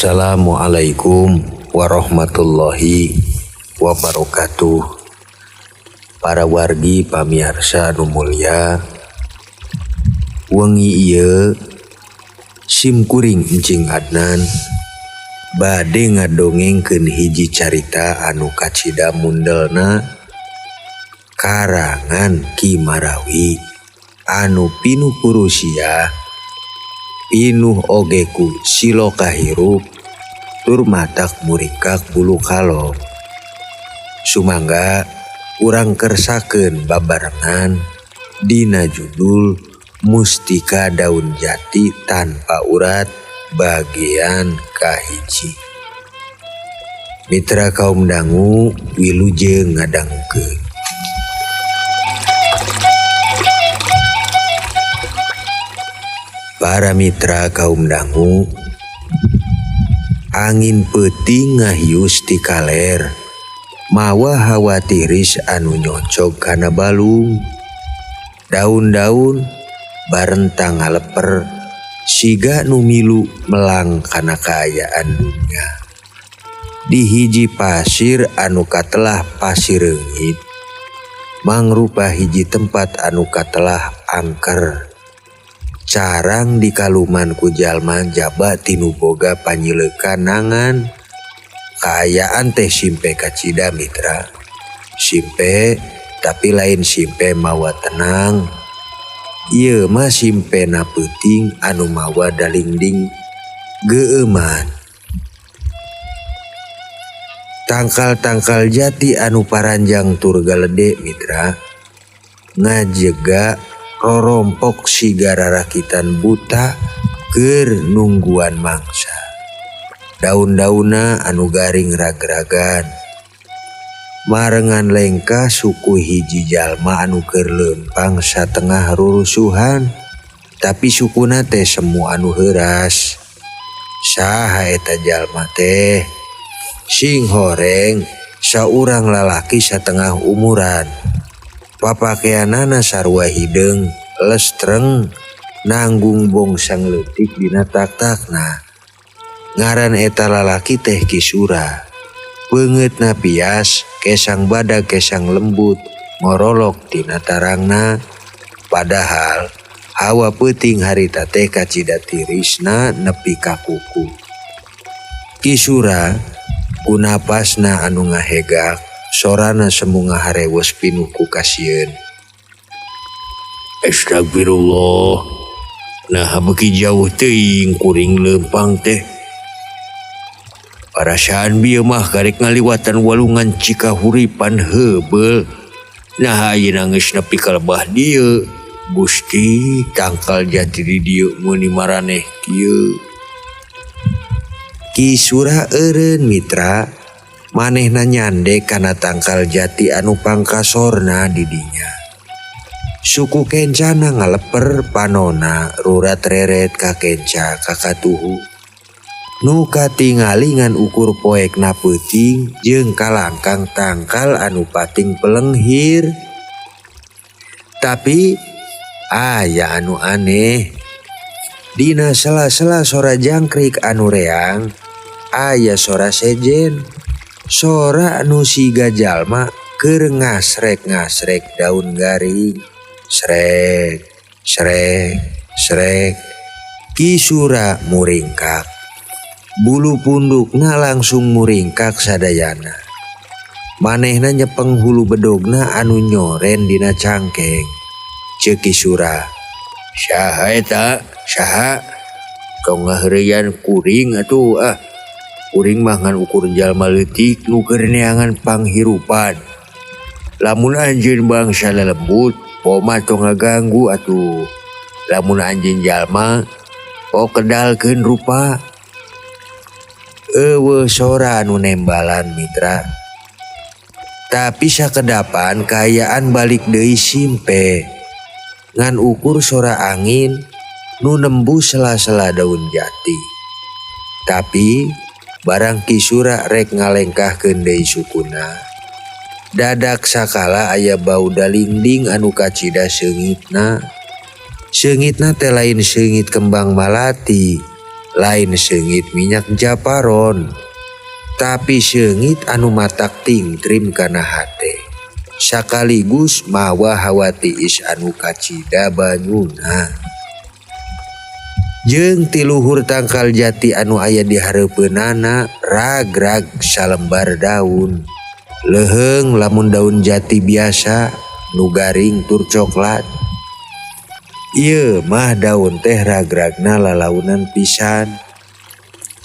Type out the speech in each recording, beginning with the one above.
Assalamualaikum warahmatullahi wabarakatuh. Para wargi pamiarsa anu mulya, wengi ieu sim kuring Encing Adnan bade ngadongengkeun hiji carita anu kacida mundelna karangan Ki Marawi anu pinuh kurusia pinuh oge ku siloka hirup tur matak murikak bulu kalong. Sumangga urang kersakeun babarengan dina judul Mustika Daun Jati Tanpa Urat bagian kahiji. Mitra kaum dangu wilujeng ngadangukeun. Para mitra kaum dangu, angin peuting ngahius ti kaler, mawa hawa tiris anu nyocog kana balung. Daun-daun barentang ngaleper siga nu milu melang kana kaayaan dunya. Di hiji pasir anu katelah pasir reungit, mangrupa hiji tempat anu katelah angker. Carang dikaluman ku jalma jaba tinu boga panyileukan nangan. Kaayaan teh simpe kacida mitra. Simpe tapi lain simpe mawa tenang. Ieu mah simpe na peuting anu mawa dalingding geueuman. Tangkal-tangkal jati anu paranjang tur galede mitra ngajega rorompok siga rarakitan buta keur nungguan mangsa. Daun-dauna anu garing ragragan. Marengan lengkah suku hiji jalma anu keur leumpang satengah rurusuhan, tapi sukuna teh semu anu heuras. Saha eta jalma teh? Sing horeng saurang lalaki satengah umuran. Papakeanana sarua hideung lestreng nanggung bongsang leutik dina tak-takna. Ngaran eta lalaki teh Ki Sura. Beungeutna pias, kesang badag kesang lembut, ngorolok tina tarangna. Padahal hawa peuting harita teh kacida tirisna nepi ka kuku. Ki Sura ku napasna anu ngahegak, sorana semu ngaharewos pinuh ku kasieun. Astagfirullah. Nah beuki jauh teuing kuring leumpang teh. Parasaan bieu mah karek ngaliwatan walungan Cikahuripan heubeul. Nah ayeuna geus nepi ka lebah dieu. Gusti tangkal jati di dieu meuni maraneh kieu. Ki Sura eureun mitra, manehna nyandek kana tangkal jati anu pangkasorna di dinya. Suku kencana ngaleper panona rurat reret ka kenca ka katuhu. Nu katingali ngan ukur poekna peuting jeung kalangkang tangkal anu pating pelenghir. Tapi aya anu aneh. Dina sela-sela sora jangkrik anu reang, aya sora sejen. Sora anu siga jalma keur ngasrek-ngasrek daun garing. Srek, srek, srek. Ki Sura muringkak. Bulu pundukna langsung muringkak sadayana. Manehna nyepeng hulu bedogna anu nyoren dina cangkeng. Ceuk Ki Sura, saha eta? Saha? Tong ngaheureyan kuring atuh ah. Kuring mah ngan ukur jalma leutik nu keur neangan panghirupan. Lamun anjeun bangsa lelembut, poma tong ngaganggu atuh. Lamun anjeun jalma, po kedalkeun rupa. Eueuh sora anu nembalan mitra. Tapi sakedapan kaayaan balik deui simpe. Ngan ukur sora angin nu nembus sela-sela daun jati. Tapi barang Ki Sura rek ngalengkahkeun deui sukuna, dadak sakala aya bau dalingding anu kacida seungitna. Seungitna teh lain seungit kembang malati, Lain seungit minyak japaron, tapi seungit anu matak tingtrim kana hate. Sakaligus mawa hawa tiis anu kacida banyuna. Jeung ti luhur tangkal jati anu aya di hareupeunana ragrag salembar daun. Leuheung lamun daun jati biasa nu garing tur coklat. Ieu mah daun teh ragragna lalaunan pisan.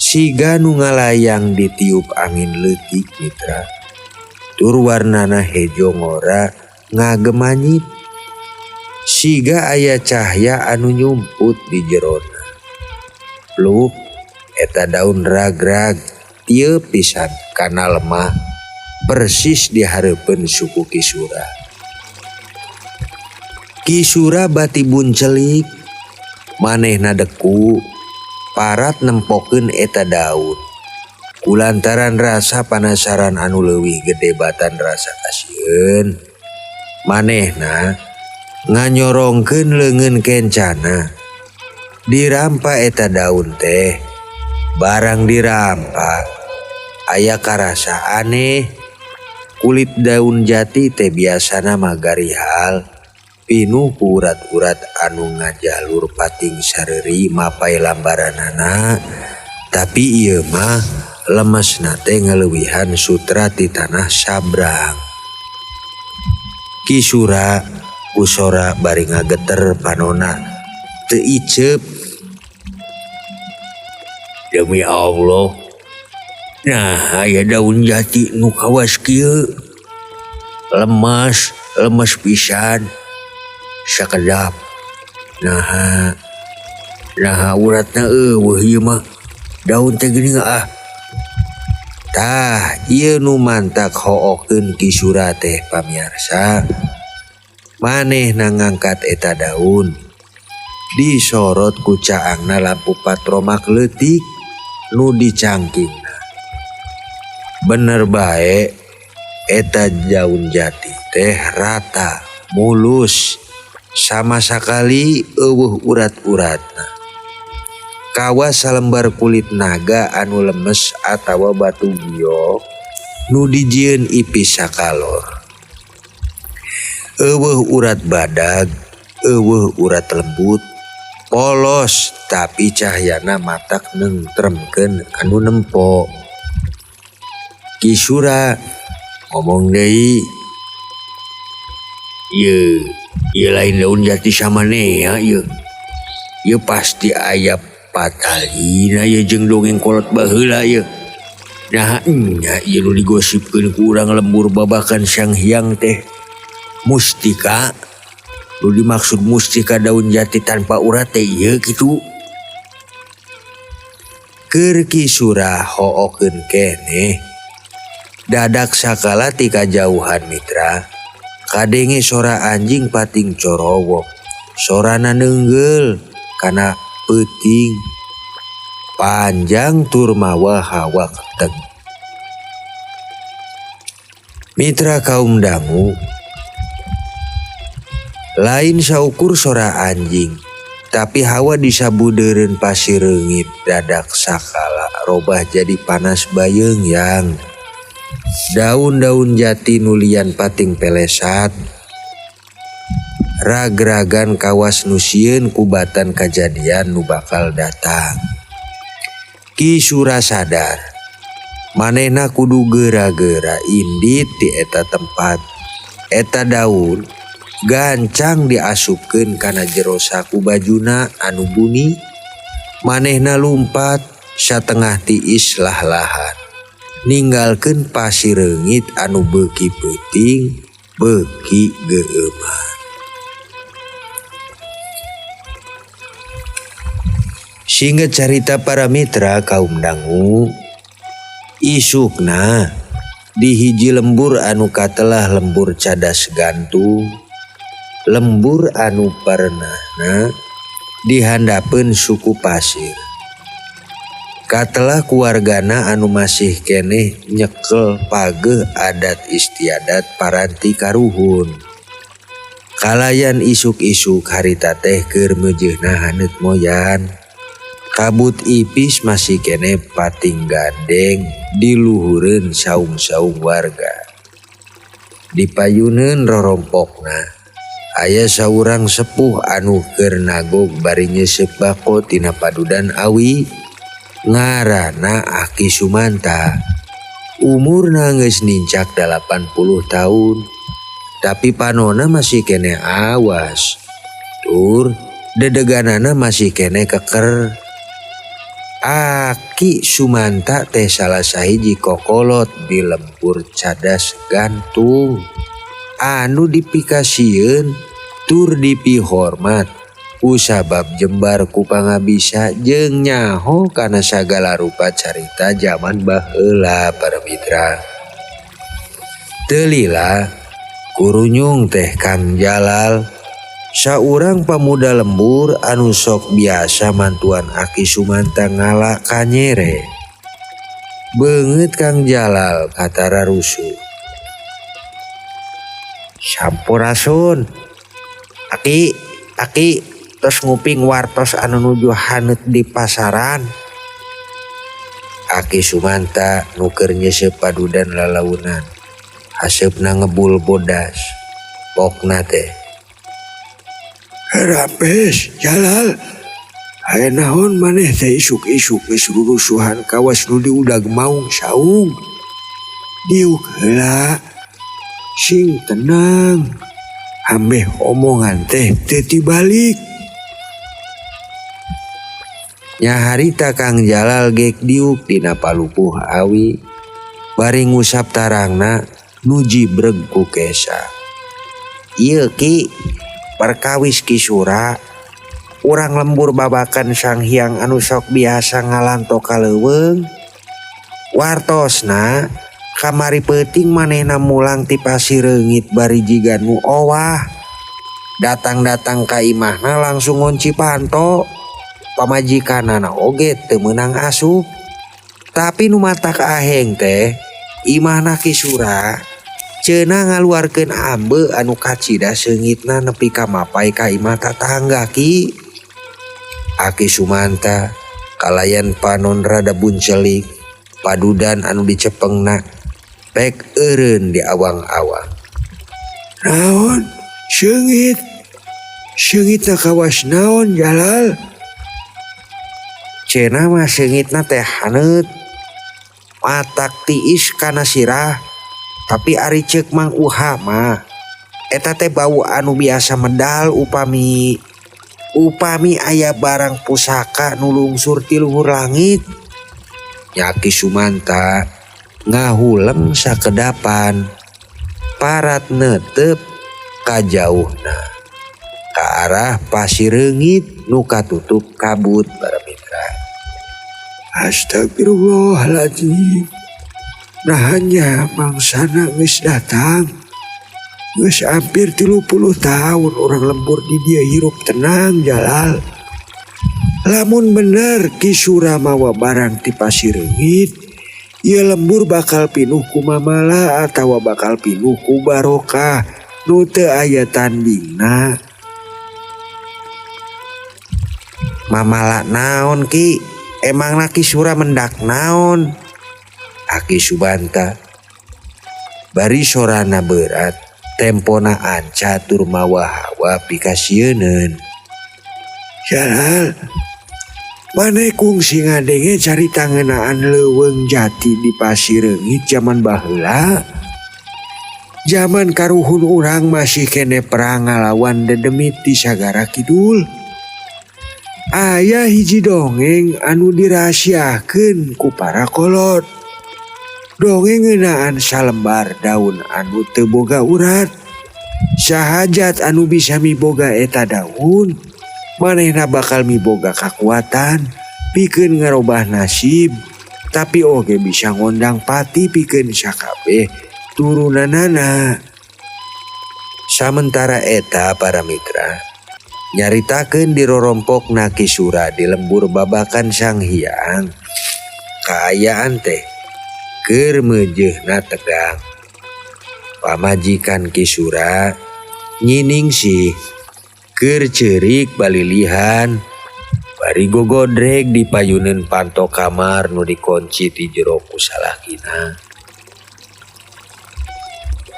Siga nu ngalayang ditiup angin leutik mitra. Tur warnana hejo ngora ngagemanyit. Siga aya cahya anu nyumput di jerona. Pluk eta daun ragrag tieup pisan kana lemah persis di hareupeun suku Ki Sura. Ki Sura bati buncelik, manehna deku parat nempokeun eta daun. Kulantaran rasa panasaran anu leuwih gede batan rasa kasieun, manehna nganyorongkeun leungeun kencana. Dirampa eta daun teh, barang dirampa aya karasa aneh. Kulit daun jati teh biasana mah garihal, pinuh ku urat-urat anu ngajalur pating sareuri mapai lambaranana. Tapi ieu mah lemesna teh ngaleuwihan sutra ti tanah sabrang. Ki Sura kusora bari ngageter panona teu iceup. Demi Allah, nah aya daun jati nu kawas kieu. Lemes, lemes pisan. Sakedap. Naha, naha uratna eueuh ieu mah. Daun teh geuning ah. Tah, ieu nu mantak hookeun Ki Sura teh pamiarsa. Manehna ngangkat eta daun. Disorot ku caangna lampu patromak leutik nu dicangkingna. Bener bae eta daun jati teh rata, mulus, sama sakali eueuh urat-uratna. Kawas salembar kulit naga anu lemes atawa batu giok nu dijieun ipis sakalor. Eueuh urat badag, eueuh urat lembut, polos tapi cahyana matak nengtremkeun anu nempo. Ki Sura ngomong deui, ieu, ieu lain daun jati samanea ieu. Ieu pasti aya patalina ieu jeung dongeng kolot baheula ieu. Nah nya ieu nu digosipkeun ku urang lembur babakan Sang Hyang teh. Mustika, nu dimaksud mustika daun jati tanpa urat teh ieu kitu. Keur Ki Sura hookeun keneh. Dadak sakala ti kajauhan mitra, kadenge sora anjing pating corowok. Sorana neunggeul kana peuting. Panjang tur mawa hawa keteg. Mitra kaum dangu, lain saukur sora anjing, tapi hawa disabudeureun pasir reungit dadak sakala robah jadi panas bayeung yang. Daun-daun jati nulian pating pelesat. Ragragan kawas nu sieun kubatan kajadian nu bakal datang. Ki Sura sadar, manehna kudu geura-geura indit di eta tempat. Eta daun gancang diasupkeun kana jero saku bajuna anu buni. Manehna lumpat satengah tiis lah-lahan, ninggalkeun pasir reungit anu beuki peuting, beuki geumeuh. Singkat carita para mitra kaum dangu, isukna di hiji lembur anu katelah lembur cadas gantung, lembur anu parenahna dihandapeun suku pasir. Katelah keluargana anu masih keneh nyekel pageh adat istiadat paranti karuhun. Kalayan isuk-isuk harita teh keur meujeuhna haneut moyan. Kabut ipis masih keneh pating gandeng di luhureun saung-saung warga. Di payuneun rorompokna aya saurang sepuh anu keur nagog bari nyeuseup bako tina padudan awi ngaranna Aki Sumanta. Umurna geus nincak 80 tahun tapi panona masih keneh awas. Tur dedeganana masih keneh keker. Aki Sumanta teh salah sahiji kokolot di lembur Cadas Gantung anu dipikasieun tur dipihormat kusabab jembar ku pangabisa jeung nyaho kana sagala rupa carita zaman baheula para mitra. Teu lila kurunyung teh Kang Jalal saurang pamuda lembur anu sok biasa mantuan Aki Sumanta ngala kanyere. Beungeut Kang Jalal katara rusuh. Sampurasun. Aki, aki tos nguping wartos anu nuju haneut di pasaran. Aki Sumanta nu keur nyeuseup padudan lalaunan. Haseupna ngebul bodas. Pokna teh. Rampes, Jalal. Aya naon maneh teh isuk-isuk geus rurusuhan kawas nu diudag maung saung. Diuk heula. Sing tenang. Ambeh omongan teh teu tibalik. Nyaharita Kang Jalal gek diuk dina palupuh awi bari ngusap tarangna nu jibreg ku kesa. Ieu ki perkawis Ki Sura urang lembur babakan Sang Hyang anu sok biasa ngalanto ka leuweung. Wartosna kamari peuting manehna mulang ti pasir reungit bari jiga nu owah. Datang-datang ka imahna langsung ngonci panto. Pamajikanana oge teu meunang asup. Tapi nu matak aheng teh imahna Ki Sura ceunah ngaluarkeun ambe anu kacida seungitna nepi ka mapai ka imah tatangga ki. Aki Sumanta kalayan panon rada buncelik padudan anu dicepengna pek eureun di awang-awang. Naon seungit? Seungitna kawas naon Jalal? Cenah mah seungitna teh haneut. Matak tiis kana sirah. Tapi ari ceuk Mang Uha mah eta teh bau anu biasa medal upami aya barang pusaka nu lungsur ti luhur langit. Nya Ki Sumanta ngahuleng sakedapan parat neuteup ka jauhna ka arah pasir reungit nu katutup kabut para mitra. Astagfirullahaladzim. Nah hanya mangsana geus datang. Geus hampir 30 tahun orang lembur di dia hirup tenang Jalal. Lamun bener Ki Sura mawa barang ti pasir reungit, ieu lembur bakal pinuh ku mamala atawa bakal pinuh ku barokah nu teu aya tandingna. Mamala naon Ki? Emangna Ki Sura mendak naon? Aki Sumanta bari sorana berat tempona anca tur mawa hawa pikasieuneun. Jalal, maneh kungsi ngadenge carita ngeunaan leuweung jati di pasir reungit jaman baheula. Jaman karuhun urang masih kene perang ngalawan dedemit di Sagara Kidul. Aya hiji dongeng anu dirahasiakeun ku para kolot. Dongeng ngeunaan salembar daun anu teu boga urat. Sahajat anu bisa miboga eta daun, manehna bakal miboga kakuatan pikeun ngarobah nasib, tapi oge bisa ngondang pati pikeun sakabeh turunanana. Samentara eta para mitra nyaritakeun dirorompokna Ki Sura di lembur babakan Sang Hyang. Kaayaan teh keur meujeuhna tegang. Pamajikan Ki Sura nyiningsih keur ceurik balilihan Bari gogodreg di payuneun panto kamar nu dikunci ti jero ku salakina.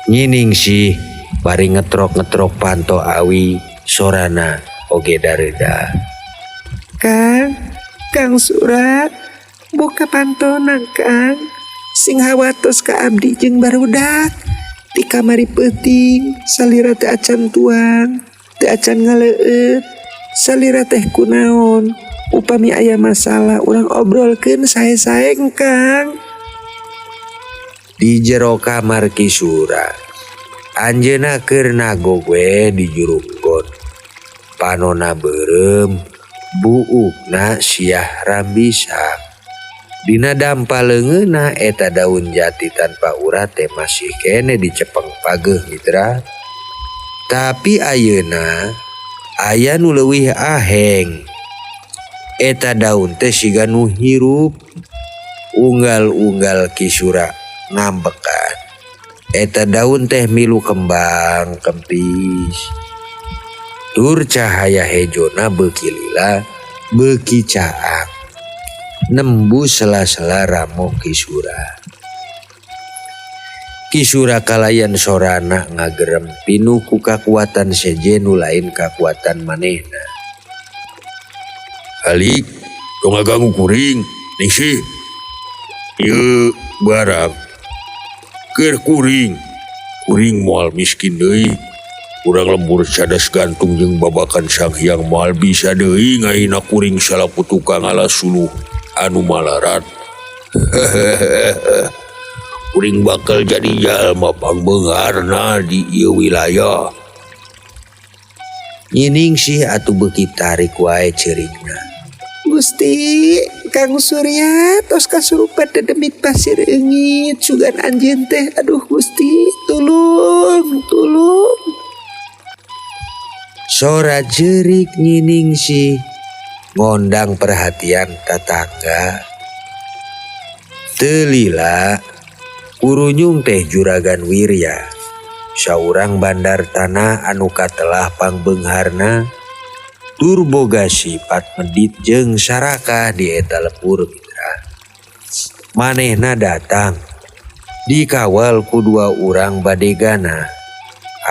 Nyi Ningsih bari ngetrok-ngetrok panto awi sorana oge dareda. Kang, Kang Sura, buka pantona Kang. Sing hawatos ka abdi jeung barudak. Ti kamari peuting salira teu acan tuang, teu acan ngaleueut. Salira teh kunaon? Upami aya masalah urang obrolkeun sae-sae Kang. Di jero kamar Ki Sura, anjeunna keur nagog we di jurunggon. Panona beureum, buukna siah rambisak. Dina dampa leungeunna eta daun jati tanpa urat teh masih kene dicepeng pageuh mitra. Tapi ayeuna aya nu leuwih aheng. Eta daun teh siga nu hirup. Unggal-unggal Ki Sura ngambekan. Eta daun teh milu kembang kempis. Tur cahaya hejona beuki lila beuki caang. Nembus sela-sela ramo Ki Sura. Ki Sura kalayan sorana ngagerem pinuh ku kakuatan sejen nu lain kakuatan manehna. Alik, tong ngaganggu kuring, Ningsih. Ieu barang keur kuring. Kuring moal miskin deui. Urang lembur cadas gantung jeung babakan Sang Hyang moal bisa deui ngahina kuring salaku tukang alas suluh anu malarat. Kuring bakal jadi jalma pangbeungharna di ieu wilayah. Nyi Ningsih atuh beuki tarik wae ceurikna. Gusti, Kang Surya tos kasurupan dedemit pasir eungit sugan anjeun teh. Aduh Gusti, tulung, tulung. Sora cerik Nyi Ningsih ngondang perhatian tetangga. Teu lila kurunyung teh Juragan Wirya, saurang bandar tanah anu katelah pangbeungharna tur boga sifat medit jeung sarakah di eta lembur mitra. Manehna datang dikawal ku dua urang badegana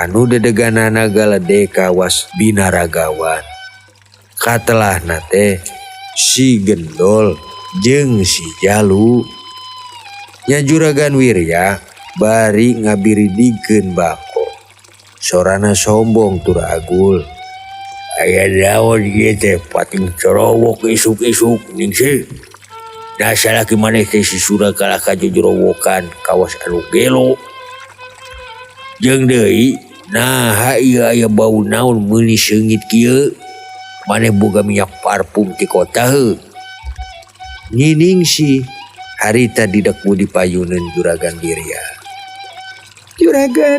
anu dedeganana galede kawas binaragawan. Katelahna teh si Gendol jeung si Jalu. Nya Juragan Wirya bari ngabiridigkeun bako. Sorana sombong tur agul. Aya naon ieu teh pating corowok isuk-isuk Ningsih. Dasar laki maneh teh si Sura kalah ka jojorowokan kawas anu gelo. Jeung deui naha ieu aya bau naon meuni seungit kieu? Maneh boga minyak parfum ti kota heuh. Nyi Ningsih harita didekmu di payuneun Juragan Wirya. Juragan,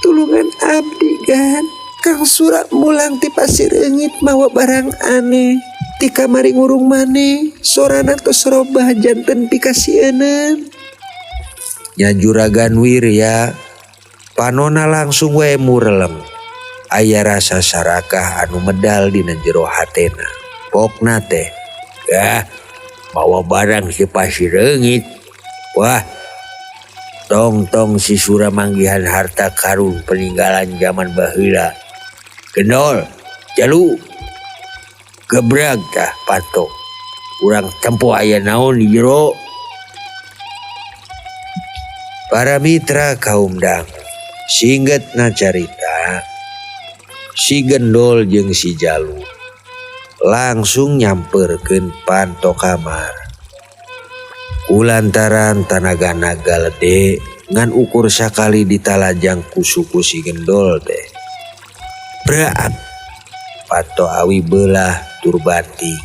tulungan abdi gan. Kang Sura mulang ti pasir eungit mawa barang aneh. Ti kamari ngurung maneh, sorana tos robah janten pikasieuneun. Nya Juragan Wirya panona langsung we murelem. Aya rasa sarakah anu medal dina jero hatena. Pokna teh, yah, mawa barang si pasir eungit. Wah, tong-tong si Sura manggihan harta karun peninggalan zaman baheula. Gendol, Jalu, gebrag tah patok. Urang tempo aya naon di jero. Para mitra kaum dangu, singgetna carita, si Gendol jeung si Jalu langsung nyamperkeun panto kamar. Kulantaran tanagana galede ngan ukur sakali ditalajang ku suku si Gendol teh. Braak panto awi belah tur banting.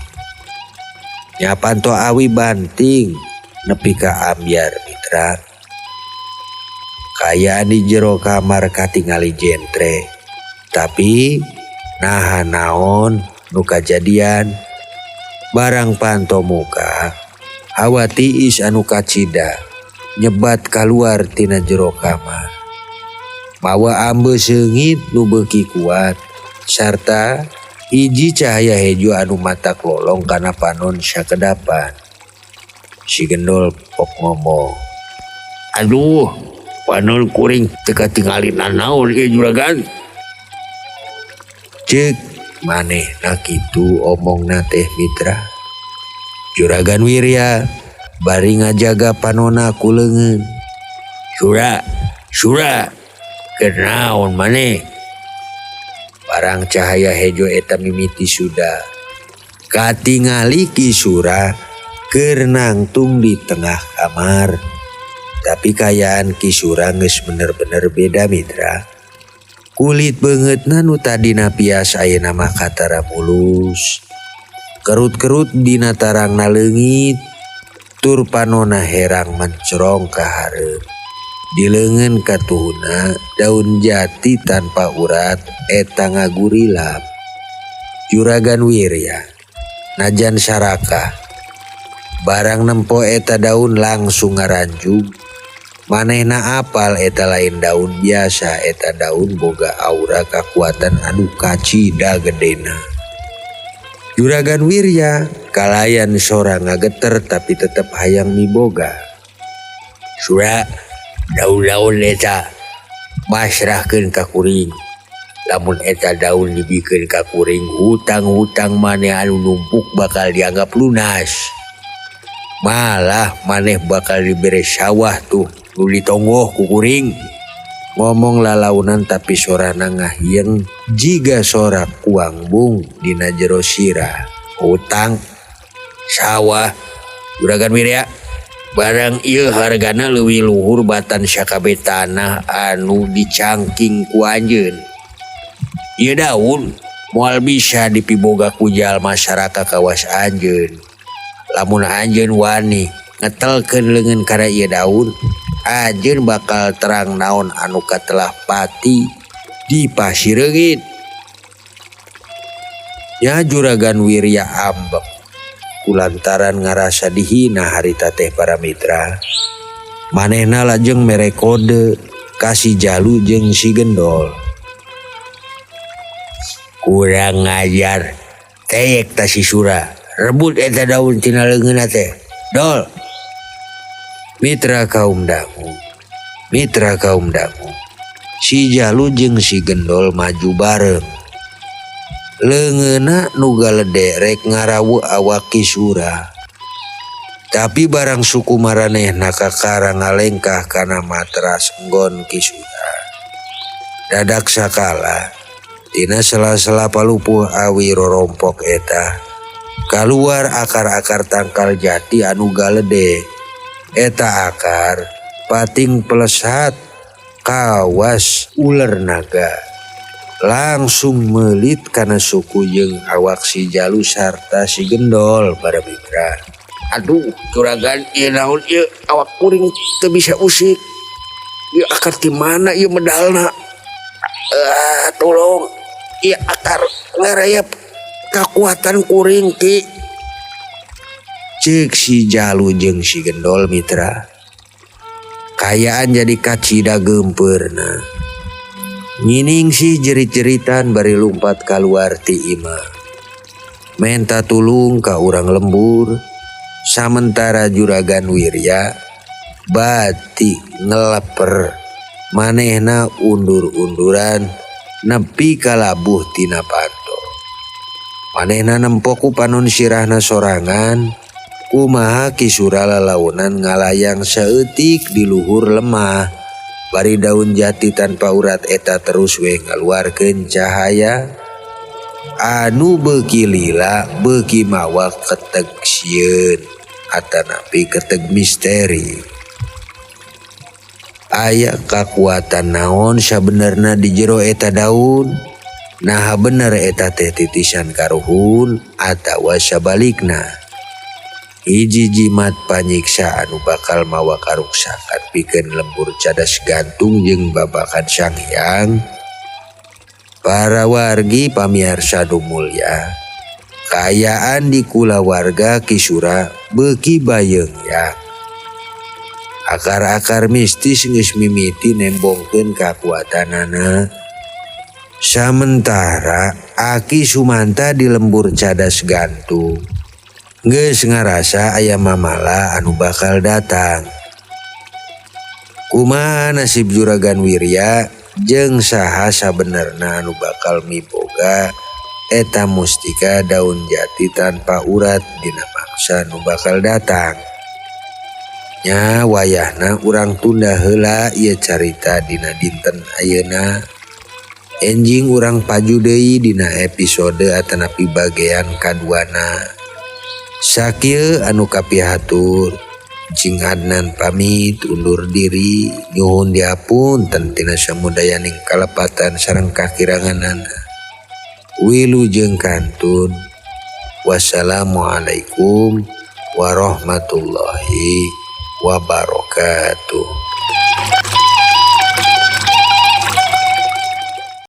Nya panto awi banting nepi ka ambyar mitra. Kaayaan di jero kamar katingali jentre. Tapi naha naon nu kajadian barang panto muka hawa tiis anu kacida nyebat kaluar tina jero kamar. Mawa ambe seungit nu beuki kuat sarta Hiji cahaya hejo anu matak lolong kana panon sakedapan. Si Gendol pok ngomong. Aduh, panon kuring teu katingali nanaon ieu juragan. Cek manehna kitu omongna teh mitra. Juragan Wirya bari ngajaga panona ku leungeun. Sura, Sura, keur naon maneh? Barang cahaya hejo eta mimiti sudah. Katingali Ki Sura keur nangtung di tengah kamar. Tapi kayaan Ki Sura geus bener-bener beda mitra. Kulit beungeutna nu tadina pias ayeuna mah katara mulus. Kerut-kerut dina tarangna leungit, tur panona herang mencerong ka hareup. Di leungeun katuhuna daun jati tanpa urat eta ngagurilap. Juragan Wirya najan sarakah barang nempo eta daun langsung ngaranjug. Manehna apal eta lain daun biasa, eta daun boga aura kakuatan anu kacida gedena. Juragan Wirya kalayan sora ngageter tapi tetep hayang miboga. Sura, daun-daun eta pasrahkeun ka kuring. Lamun eta daun dibikeun ka kuring, hutang-hutang maneh anu numpuk bakal dianggap lunas. Malah maneh bakal dibere sawah tuh nu ditonggoh ku kuring. Ngomong lalaunan tapi sorana ngahieng jiga sora kuangbung dina jero sirah. Hutang sawah Juragan Wirya, barang ieu hargana leuwih luhur batan sakabeh tanah anu dicangking ku anjeun. Ieu daun moal bisa dipiboga ku jalma masyarakat kawas anjeun. Lamun anjeun wani ngetelkeun leungeun kana ieu daun, anjeun bakal terang naon anu katelah pati di Pasireungit. Nya Juragan Wirya ambek kulantaran ngarasa dihina harita teh para mitra. Manehna lajeng mere kode ka si Jalu jeung si Gendol. Kurang ngajar, teyek ta si Sura, rebut eta daun tina leungeunna teh. Dol. Mitra kaum dangu, mitra kaum dangu, si Jalu jeung si Gendol maju bareng. Leungeunna nu galede rek ngarawu awak Ki Sura. Tapi barang suku maranehna kakara ngalengkah kana matras enggon Ki Sura. Dadak sakala tina sela-sela palupuh awi rorompok eta kaluar akar-akar tangkal jati anu galede. Eta akar pating pelesat kawas uler naga. Langsung melit kana suku jeung awak si Jalu sarta si Gendol para mitra. Aduh, juragan ieu naon ieu awak kuring teu bisa usik. Ieu akar ti mana ieu medalna? Tolong, ieu akar ngarayap kakuatan kuring ki. Ceuk si Jalu jeung si Gendol mitra. Kayaan jadi kacida gempeurna. Nyining si jerit-jeritan bari lumpat kaluar ti imah. Menta tulung ka urang lembur. Samentara Juragan Wirya bati ngeleper. Manehna undur-unduran nepi kalabuh tina panto. Manehna nempo ku panon sirahna sorangan. Kumaha Ki Sura lalaunan ngalayang saeutik di luhur lemah. Bari daun jati tanpa urat eta terus we ngaluarkeun cahaya anu beuki lila beuki mawa keteg sieun atanapi keteg misteri. Aya kakuatan naon sabenerna di jero eta daun? Naha bener eta teh titisan karuhun atawa sabalikna? Hiji jimat panyiksa anu bakal mawa karuksakan pikeun lembur cadas gantung jeung babakan sanghyang. Para wargi pamiarsa nu mulya, kaayaan di kulawarga Ki Sura beuki bayeung-yang. Akar-akar mistis geus mimiti nembongkeun kakuatanana. Samentara Aki Sumanta di lembur cadas gantung. Geus ngarasa aya mamala anu bakal datang. Kumaha nasib Juragan Wirya jeung saha sabenerna anu bakal miboga eta mustika daun jati tanpa urat dina mangsa nu bakal datang. Nya wayahna urang tunda heula ieu carita dina dinten ayeuna. Enjing urang paju deui dina episode atanapi bagean kaduana. Sakieu anu kapihatur. Cing Adnan pamit undur diri nyuhun dihapunten tina samudayaning kalepatan sareng kakiranganana. Wilujeng kantun. Wassalamualaikum warahmatullahi wabarakatuh.